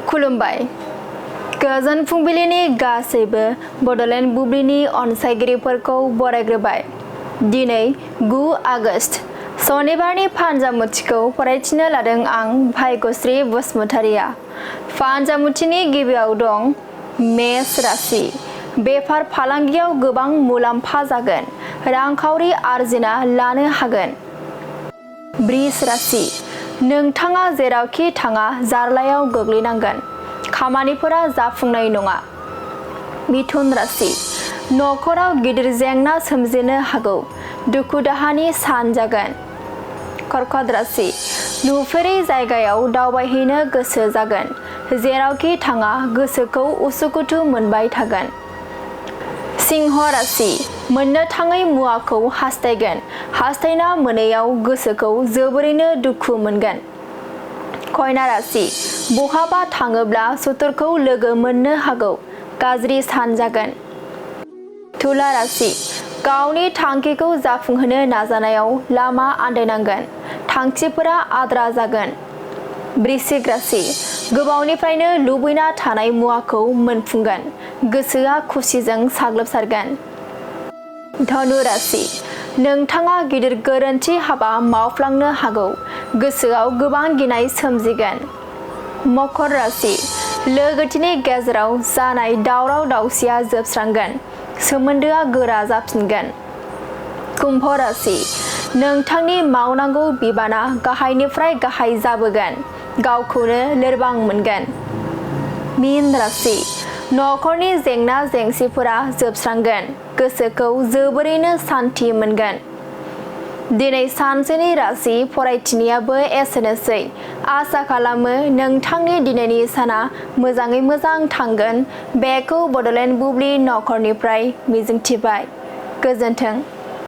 खुलुमबाय गोजोन फुंबिलिनि गासैबो बड'लेण्ड बुब्लिनि अनसायगिरिफोरखौ बरायग्रोबाय। दिनै 9 आगस्ट सनिबारनि फानजामुथिखौ फरायथिनो लादों आं भाग्यश्री बसुमतारिया। फानजामुथिनि गिबियाव दं मेष राशि। बेफार फालांगियाव गोबां मुलाम्फा जागोन, रांखावरि आरजिना लानो हागोन। बृष राशि। नोंथाङा जेरावखि थाङा जार्लायाव गोग्लैनांगोन, खामानिफोरा जाफुंनाय नङा। मिथुन राशि। नखराव गिदिर जेंना सोमजिनो हागौ, दुखु दाहानि सान जागोन। कर्कट राशि। नुफेरै जायगायाव दावबायहैनो गोसो जागोन, जेरावखि थाङा गोसोखौ उसुखुथु मोनबाय थागोन। सिंह राशि। मोननो थाङै मुवाखौ हास्थायगोन, हास्थायना मोनैयाव गोसोखौ जोबोरैनो दुखु मोनगोन। कन्या राशि। बहाबा थाङोब्ला सुथुरखौ लोगो मोननो हागौ, गाज्रि सान जागोन। तुला राशि। गावनि थांखिखौ जाफुंहोनो नाजानायाव लामा आन्दायनांगोन, थांखिफोरा आद्रा जागोन। वृश्चिक राशि। गोबावनिफ्रायनो लुबैना थानाय मुवाखौ मोनफुंगोन, गोसोआ खुसिजों साग्लोबसारगोन। धनु राशि। नोंथाङा गिदिर गोरोन्थि हाबा मावफ्लांनो हागौ, गोसोआव गोबां गिनाय सोमजिगोन। मकर राशि। लोगोथिनि गेजेराव जानाय दावराव दावसिया जोबस्रांगोन, सोमोन्दोआ गोरा जाफिनगोन। कुम्भ राशि। नोंथांनि मावनांगौ बिबाना गाहायनिफ्राय गाहाय जाबोगोन, गावखौनो लोरबां मोनगोन। मीन राशि। नखरनि जेंना जेंसिफोरा जोबस्रांगोन, गोसोखौ जोबोरैनो सान्थि मोनगोन। दिनै सानसेनि राशि फरायथिनायाबो एसेनोसै। आसा खालामो नोंथांनि दिनैनि साना मोजाङै मोजां थांगोन, बेखौ बड'लेण्ड बुब्लि नखरनिफ्राय मिजिंथिबाय। गोजोन्थों।